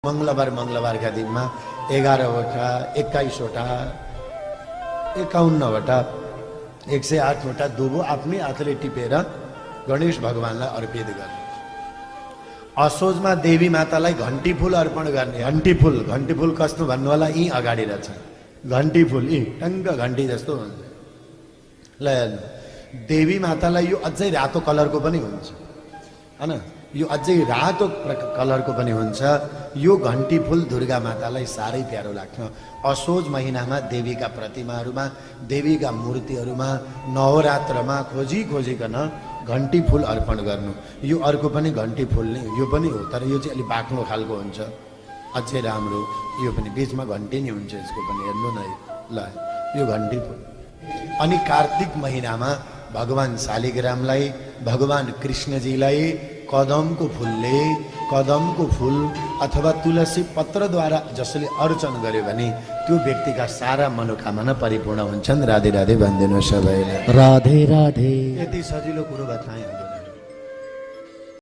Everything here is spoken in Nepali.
मंगलबार का दिन में 11वटा 21वटा 51वटा 108वटा दुबो आफ्नै हातले टिपेर गणेश भगवानलाई अर्पित गर्ने। असोजमा देवी मातालाई घण्टी फूल अर्पण गर्ने। घण्टी फूल कस्तो भन्नु होला, यी अगाडि रहेछ घण्टी फूल, यी टङ्ग घण्टी जस्तो हुन्छ। ल देवी मातालाई यो अझै रातो कलरको पनि हुन्छ हैन, यो अझै रातो कलरको पनि हुन्छ। यो घण्टी फूल दुर्गा मातालाई साह्रै प्यारो लाग्छ। असोज महिनामा देवीका प्रतिमाहरूमा, देवीका मूर्तिहरूमा नवरात्रमा खोजिकन घण्टी फूल अर्पण गर्नु। यो अर्को पनि घण्टी फूल नै, यो पनि हो, तर यो चाहिँ अलि बाक्लो खालको हुन्छ, अझै राम्रो। यो पनि बीचमा घण्टी नै हुन्छ, यसको पनि हेर्नु न। ल यो घण्टी फूल। अनि कार्तिक महिनामा भगवान शालिग्रामलाई, भगवान कृष्णजीलाई कदमको फूल अथवा तुलसी पत्रद्वारा जसले अर्चन गर्यो भने त्यो व्यक्तिका सारा मनोकामना परिपूर्ण हुन्छन्। राधे राधे भनिदिनु सबैले। राधे राधे। यति सजिलो कुरो बताएँ।